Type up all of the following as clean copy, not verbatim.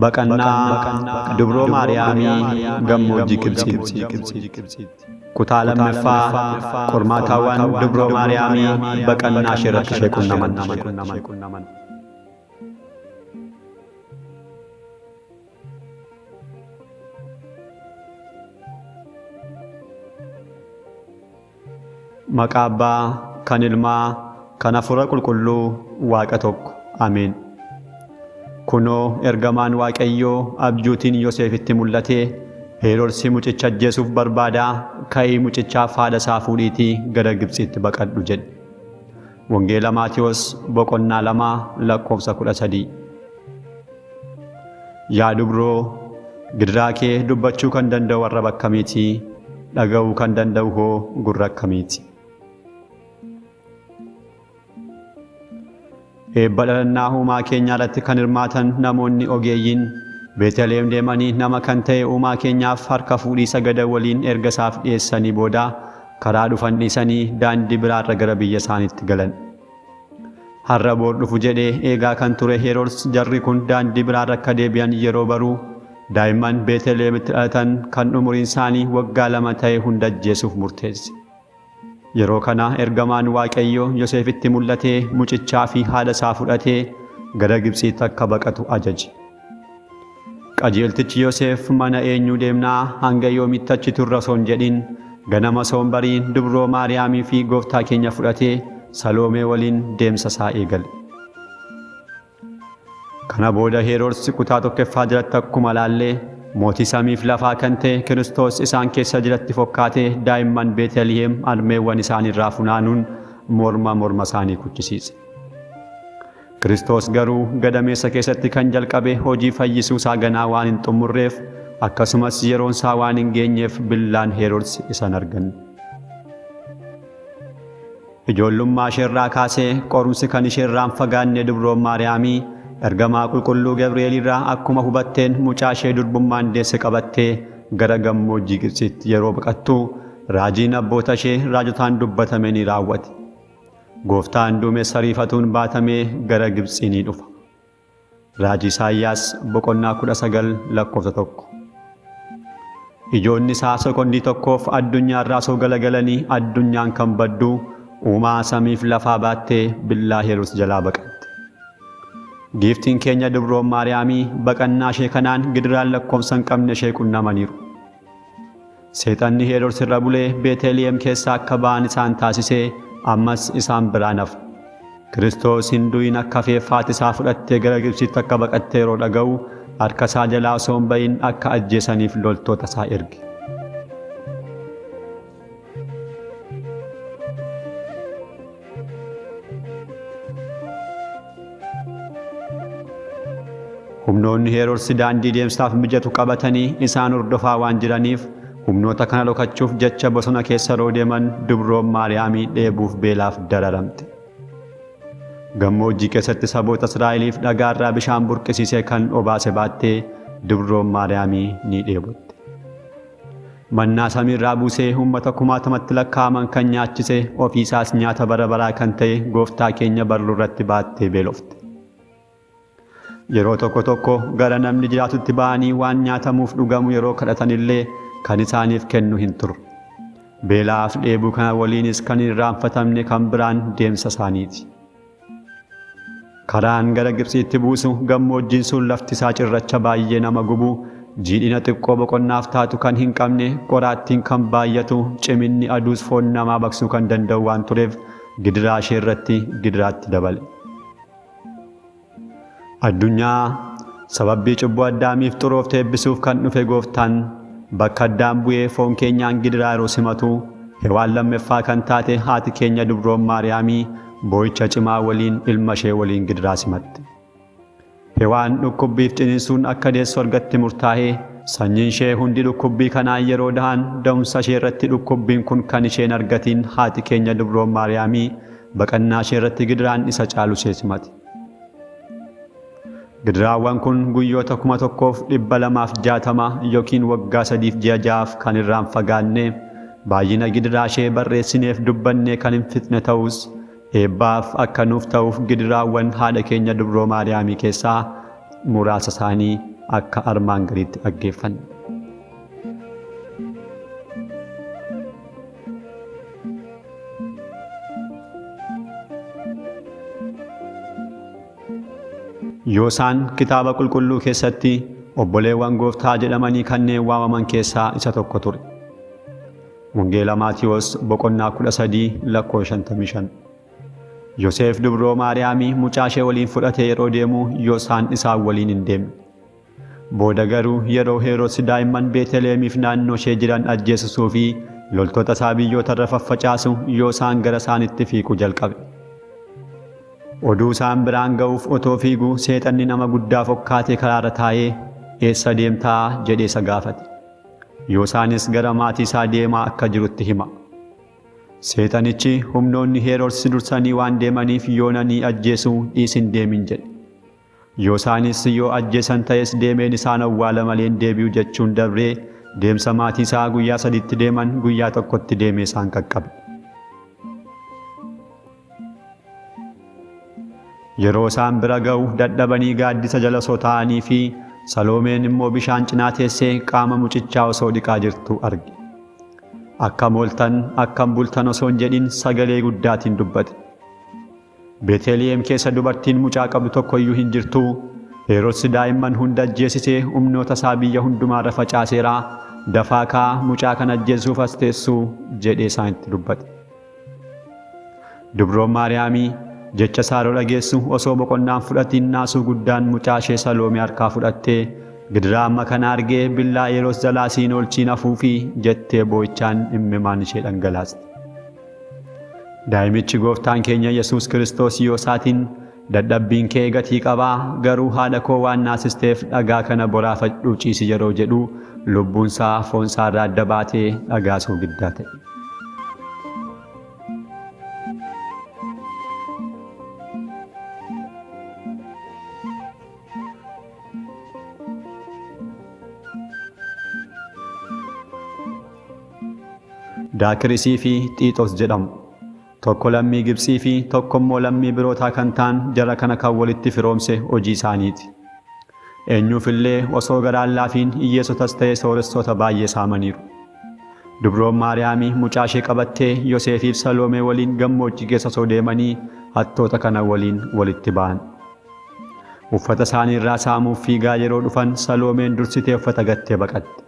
Baqannaa Dubroo Maariyaamii Gammoojjii Gibxiitti. Kutaa lammaffaa Qormaataawwan Dubroo Maariyaamii baqannaa ishee irratti ishee qunnaman. Maqaa Abbaa, kan Ilmaa, kan Hafuura Qulqulluu, Waaqa tokko. Ameen. Kunoo ergamaan Waaqayyoo abjuutiin Yoseefitti mul'atee, Heroodsi mucicha ajjeesuuf barbaadaa, ka'ii mucichaaf haadha isaa fuudhiitii gara Gibxiitti baqadhu jedhe. Wangeela Maatewos boqonnaa 2 lakkoofsa 13. Yaa dubroo, gidiraa kee dubbachuu kan danda'u arraba akkamiiti? Dhaga'uu kan danda'u hoo gurra akkamiiti? Eebba dhalannaa uumaa keenyaa irratti kan hirmaatan namoonni ogeeyyiin Beetaliheem deemanii nama kan ta'e uumaa keenyaaf harka fuudhii sagada waliin erga isaaf dhiyeessanii booda karaa dhufan dhiisanii daandii biraarra gara biyya isaaniitti galan. Har'a boor dhufu jedhee eegaa kan ture Herods jarri kun daandii biraarra akka deebi'an yeroo baru daa'imman Beeteliheemitti dhalatan kan umuriin isaanii waggaa 2 ta'e hunda ajjeesuuf murteesse. Yeroo kana ergamaan Waaqayyoo Yoseefitti mul'atee mucichaa fi haadha isaa fudhatee gara Gibxiitti akka baqatu ajaje. Qajeeltichi Yoseef mana eenyuu deemnaa hanga yoomitti achi turra osoo hin jedhin ganama osoo hin bari'in dubroo Maariyaamii fi Gooftaa keenya fudhatee Saloomee waliin deemsa isaa eegale. Kana booda Heerods kutaa tokkoffaa jalatti akkuma laalle mootii samiif lafaa kan ta'e Kiristoos isaan keessa jiratti fokkaatee daa'imman Beeteliheem harmeewwan isaaniirraa funaanuun morma morma isaanii kuchisiise. Kiristoos garuu gadameessa keessatti kan jalqabe hojii fayyisuu isaa ganaa waan hin xumurreef akkasumas yeroon isaa waan hin geenyeef billaan Heerods isa hin arganne. Ijoollummaa isheerraa kaasee qorumsi kan isheerraa hin fagaanne Dubroon Maariyaamii ergamaa qulqulluu Gabri'eelirraa akkuma hubatteen mucaa ishee durbummaan deesse qabattee gara gammoojjii Gibtsiitti yeroo baqattu raajiin abboota ishee raajotaan dubbatame ni raawwate. Gooftaan duumessa riifatuun baatamee gara Gibtsii ni dhufa. Raajii Isaayyaas boqonnaa 19 lakkoofsa 1. Ijoonni isaa sekondii tokkoof addunyaa irraa osoo galagalanii addunyaan kan baddu uumaa samiif lafaa baattee billaa Heroos jalaa baqatte. Giiftiin keenya Dubroon Maariyaamii baqannaa ishee kanaan gidiraan lakkoofsa hin qabne ishee qunnamaniiru. Seexanni Herods irra bulee Beeteliheem keessaa akka ba'an isaan taasisee ammas isaan biraa hin hafne. Kiristoos hin du'in akka hafeef haati isaa fudhattee gara Gibsiitti akka baqatte yeroo dhaga'u harka isaa jalaa osoo hin ba'in akka ajjeesaniif loltoota isaa erge. Humnoonni Heeroodsi daandii deemsaaf mijatu qabatanii isaan hordofaa waan jiraniif humnoota kana dhokachuuf jecha bosona keessa yeroo deeman dubroon Maariyaamii dheebuuf beelaaf dararamte. Gammoojjii keessatti saboota Israa'eliif dhagaarraa bishaan burqisiisee kan obaase baattee dubroon Maariyaamii ni dheebotte. Mannaa samiirraa buusee uummata kumaatamatti lakkaa'aman kan nyaachise ofiisaas nyaata bara baraa kan ta'e gooftaa keenya barruu irratti baattee beelofte. Yeroo tokko tokko gara namni jiraatutti ba'anii waan nyaatamuuf dhugamu yeroo kadhatanillee kan isaaniif kennu hin turre. Beelaaf dheebuu kana waliinis kan hin irraanfatamne kan biraan deemsa isaaniiti. Karaan gara Gibxiitti buusu gammoojjiin sun lafti isaa cirracha baay'ee nama gubu, jiidhina xiqqoo boqonnaaf taatu kan hin qabne, qoraattiin kan baay'atu, ciminni aduus foon namaa baqsuu kan danda'u waan tureef gidiraa ishee irratti gidiraatti dabale. Addunyaa sababbii cubbuu Addaamiif xuroofte eebbisuuf kan dhufe Gooftaan bakka Addaam bu'ee foon keenyaan gidiraa yeroo simatu Hewaan lammeffaa kan taate haati keenya dubroon Maariyaamii boo'icha cimaa waliin ilma ishee waliin gidiraa simatte. Hewaan dhukkubbiif ciniinsuun akka deessu argatti murtaa'ee sanyiin ishee hundi dhukkubbii kanaan yeroo dahan da'umsa ishee irratti dhukkubbiin kun kan isheen argatiin haati keenya dubroon Maariyaamii baqannaa ishee irratti gidiraan isa caalu ishee simate. Gidiraawwan kun guyyoota 1260 yookiin waggaa sadiif ji'a ja'aaf kan irraa hin fagaanne, baay'ina gidiraa ishee barreessineef dubbannee kan hin fixne ta'us, eebbaaf akka nuuf ta'uuf gidiraawwan haadha keenya Dubroo Maariyaamii keessaa muraasa isaanii akka armaan gadiitti dhaggeeffanna. Yoosaan kitaaba qulqulluu keessatti obboleewwan gooftaa jedhamanii kanneen waamaman keessaa isa tokko ture. Wangeela Maatiyoos boqonnaa 13 lakkoofsa 55. Yoseef dubroo Maariyaamii mucaa ishee waliin fudhatee yeroo deemu Yoosaan isaan waliin hin deemne. Booda garuu yeroo Heroodis daa'imman Beeteliheemiif naannoo ishee jiran ajjeesisuu fi loltoota isaa biyyoota irra faffacaasu Yoosaan gara isaanitti fiiguu jalqabe. Oduu isaan biraan ga'uuf otoo fiiguu seexanni nama guddaa fokkaatee karaarra taa'ee eessa deemtaa jedhee isa gaafate. Yoosaanis gara maatii isaa deemaa akka jirutti hima. Seexanichi humnoonni Heroodis dursanii waan deemaniif yoonanii ajjeesuu dhiisin deemin jedhe. Yoosaanis yoo ajjeesan ta'es deemeen isaan awwaala malee hin deebi'u jechuun dabree deemsa maatii isaa guyyaa sadiitti deeman guyyaa tokkotti deemee isaan qaqqabe. Yeroo isaan bira ga'u dadhabanii gaaddisa jala osoo taa'anii fi Saloomeen immoo bishaan cinaa teessee qaama mucichaa osoo dhiqaa jirtu arge. Akkam ooltan akkam bultan osoo hin jedhin sagalee guddaatiin dubbate. Beeteliheem keessa dubartiin mucaa qabdu tokko iyyuu hin jirtu. Heroodis daa'imman hunda ajjeesisee humnoota isaa biyya hundumaarra facaaseera. Dafaa kaa mucaa kana ajjeesuuf as teessuu jedhee isaanitti dubbate. Dubroon Maariyaamii jecha isaa yeroo dhageessu osoo boqonnaan fudhatiin naasuu guddaan mucaa ishee Saloomee harkaa fudhattee gidiraa amma kana argee billaa Heroodis jalaa siin oolchiin hafuufi jettee boo'ichaan imimmaan ishee dhangalaaste. Daa'imichi gooftaan keenya Yesuus Kiristoos yoo isaatiin dadhabbiin kee gatii qabaa garuu haadha koo waan naasisteef dhagaa kana boraafadhuu ciisi yeroo jedhu lubbuunsaa foonsaa irraa adda baatee dhagaa soogiddaa ta'e. Daakirisii fi Xiixos jedhamu. Tokko lammii Gibxii fi tokko immoo lammii birootaa kan ta'an jara kana kan walitti firoomse hojii isaaniiti. Eenyuuf illee osoo garaan laafiin hiyyeessotas ta'e sooressoota baay'ee saamaniiru. Dubroon Maariyaamii mucaa ishee qabattee Yoseefiif Saloomee waliin gammoojjii keessa osoo deemanii hattoota kana waliin walitti ba'an. Uffata isaanii irraa saamuuf fiigaa yeroo dhufan Saloomeen dursitee uffata gattee baqatte.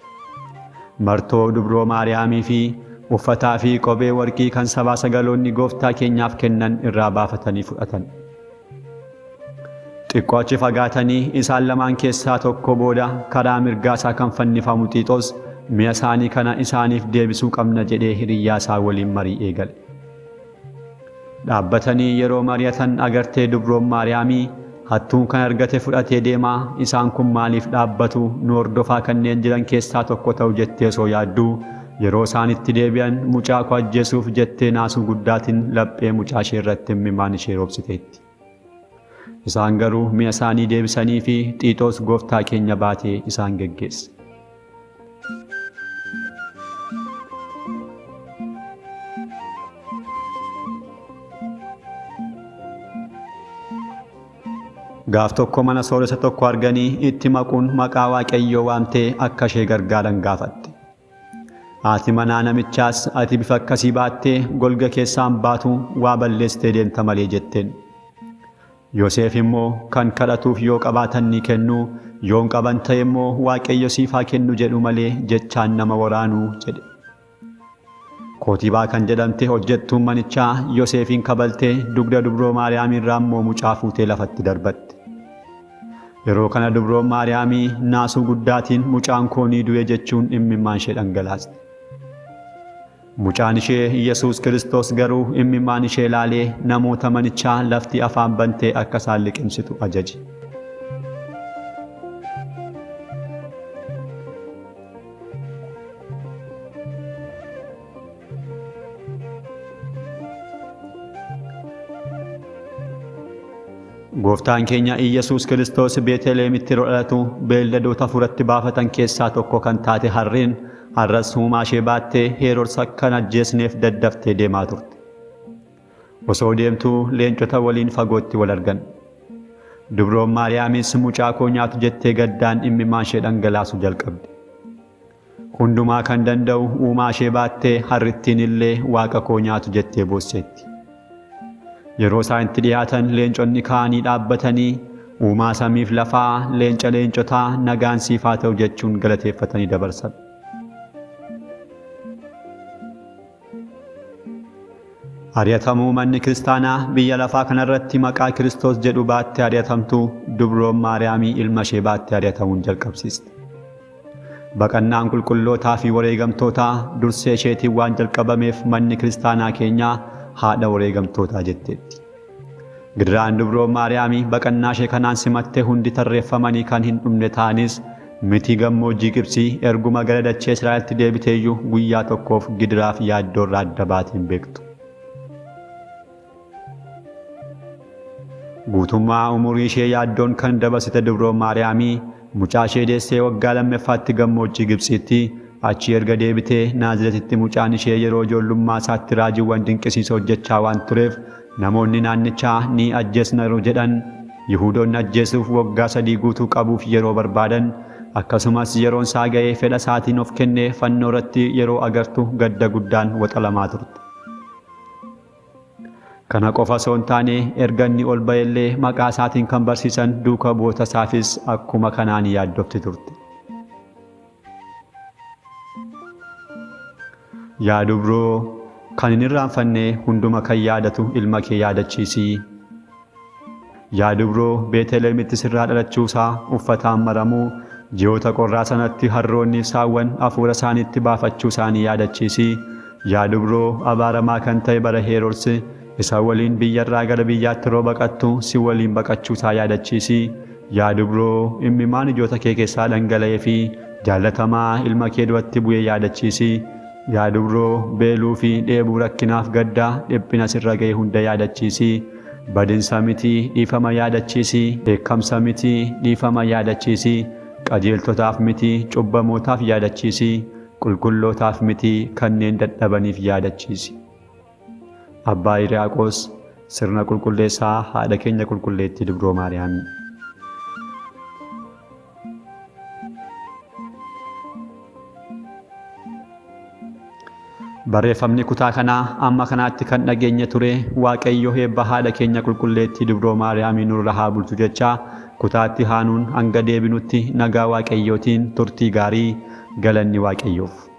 Martoo dubroo Maariyaamii fi uffataa fi kophee warqii kan sabaa sagaloonni gooftaa keenyaaf kennan irraa baafatanii fudhatan. Xiqqoo achi fagaatanii isaan lamaan keessaa tokko booda karaa mirgaa isaa kan fannifamu Xiixos mi'a isaanii kana isaaniif deebisuu qabna jedhee hiriyyaa isaa waliin marii eegale. Dhaabbatanii yeroo mari'atan agartee dubroon Maariyaamii hattuun kan argate fudhatee deemaa isaan kun maaliif dhaabbatu nu hordofaa kanneen jiran keessaa tokko ta'u jettee osoo yaadduu yeroo isaan itti deebi'an mucaa koo ajjeesuuf jettee naasuu guddaatiin laphee mucaa ishee irratti imimmaan ishee roobsiteetti. Isaan garuu mi'a isaanii deebisanii fi Xiixoos gooftaa keenya baatee isaan geggeesse. Gaaf tokko mana sooressa tokko arganii itti maquun maqaa Waaqayyoo waamtee akka ishee gargaaran gaafatte. Haati manaa namichaas ati bifa akkasii baattee golga keessaan baatu waa balleessitee deemta malee jetteen. Yoseef immoo kan kadhatuuf yoo qabaatan ni kennu, yoo hin qaban ta'e immoo Waaqayyo siif haa kennu jedhu malee jechaan nama waraanu jedhe. Kootibaa kan jedhamte hojjettuun manichaa Yoseefiin kabaltee dugda dubroo Maariyaamii irraa immoo mucaa fuutee lafatti darbatte. Yeroo kana dubroon Maariyaamii naasuu guddaatiin mucaan koo ni du'e jechuun imimmaan ishee dhangalaaste. Mucaan ishee Yesuus Kiristoos garuu imimmaan ishee ilaalee namoota manichaa lafti afaan bantee akka isaan liqimsitu ajaje. Gooftaan keenya Iyyasuus Kiristoos Beeteliheemitti yeroo dhalatu beeyladoota hafuuratti baafatan keessaa tokko kan taate harreen har'as huumaa ishee baattee Heroodis akka hin ajjeesneef daddaftee deemaa turte. Osoo deemtuu leencota waliin fagootti wal argan. Dubroon Maariyaamis mucaa koo nyaatu jettee gaddaan imimmaan ishee dhangalaasuu jalqabde. Hundumaa kan danda'u uumaa ishee baattee harrittiin illee waaqa koo nyaatu jettee boosseetti. Yeroo isaan itti dhiyaatan leenconni ka'anii dhaabbatanii uumaa samiif lafaa leenca leencotaa nagaan siif haa ta'u jechuun galateeffatanii dabarsan. Ari'atamuu manni kiristaanaa biyya lafaa kanarratti maqaa Kiristoos jedhu baattee ari'atamtu dubroon Maariyaamii ilma ishee baattee ari'atamuun jalqabsiiste. Baqannaan qulqullootaa fi wareegamtootaa dursee isheetiin waan jalqabameef manni kiristaanaa keenyaa haadha wareegamtootaa jetteetti. Gidiraan dubroo Maariyaamii baqannaa ishee kanaan simatte hundi tarreeffamanii kan hin dhumne ta'anis miti gammoojjii Gibxii erguma gara dachee Israa'eltti deebiteeyyuu guyyaa tokkoof gidiraaf yaaddoorraa adda baatee hin beektu. Guutummaa umurii ishee yaaddoon kan dabarsite dubroo Maariyaamii mucaa ishee deessee waggaa lammaffaatti gammoojjii Gibxiitti achii erga deebitee Naazreetitti mucaan ishee yeroo ijoollummaa isaatti raajiiwwan dinqisiisoo hojjechaa waan tureef namoonni naannichaa ni ajjeesna yeroo jedhan Yihuudoonni ajjeesuuf waggaa 3 guutuu qabuuf yeroo barbaadan akkasumas yeroon isaa ga'ee fedha isaatiin of kennee fannoo irratti yeroo agartu gadda guddaan waxalamaa turte. Kana qofa osoo hin taane erga inni ol ba'ellee maqaa isaatiin kan barsiisan duuka bu'oota isaafis akkuma kanaan yaaddofti turte. Yaa dubroo kan hin irraanfanne hunduma kan yaadatu ilma kee yaadachiisi. Yaa dubroo Beetelheemitti sirraa dhalachuusaa uffataan maramuu ji'oota qorraa sanatti harroonni saawwan hafuura isaaniitti baafachuu isaanii yaadachiisi. Yaa dubroo abaaramaa kan ta'e bara Heerods isa waliin biyyarraa gara biyyaatti yeroo baqattu si waliin baqachuusaa yaadachiisi. Yaa dubroo imimmaan ijoota kee keessaa dhangala'ee fi jaallatamaa ilma kee du'atti bu'ee yaadachiisi. Yaa dubroo beeluu fi dheebuu rakkinaaf gaddaa dhiphina sirra ga'e hunda yaadachiisi. Badinsa miti dhiifama yaadachiisi. Dheekkamsa miti dhiifama yaadachiisi. Qajeeltotaaf miti cubbamootaaf yaadachiisi. Qulqullootaaf miti kanneen dadhabaniif yaadachiisi. Abbaa Hiriyaaqoos sirna qulqulleessaa haadha keenya qulqulleettii Dubroo Maariyaamii. Barreeffamni kutaa kanaa amma kanaatti kan dhageenye ture Waaqayyo eebba haadha keenya qulqulleettii Dubroo Maariyaamii nurra haa bulchu jechaa kutaatti haanuun hanga deebinutti nagaa Waaqayyootiin turtii gaarii galanni Waaqayyoof.